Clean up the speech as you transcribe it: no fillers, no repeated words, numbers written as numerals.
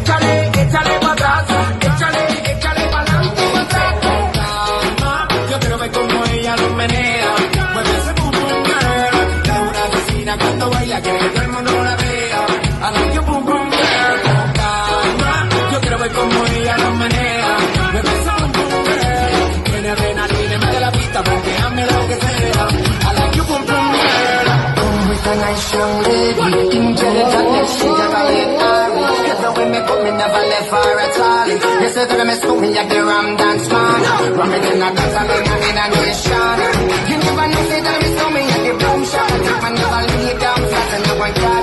Échale, échale pa' atrás. Échale, échale pa' adelante, pa' atrás. Con calma, yo quiero ver cómo ella lo menea. Mueve ese pum pum girl. Es una asesina cuando baila, quiere que todo el mundo la vea. I like your pum pum girl. Con calma, yo quiero ver cómo ella lo menea. Mueve ese pum pum girl. Tiene adrenalina en medio de la pista, porque hazme lo que sea. I like your pum pum girl. Come with a nice strong lady, intelligent, she got a late army. Everywhere me go, me never left her at all. You say that me school, me at the Ram Dance Man. Ram it in a dance, I'm in a, in a nation. You never know, say that me school, me at the boom shop. I never lay down flat and no one can.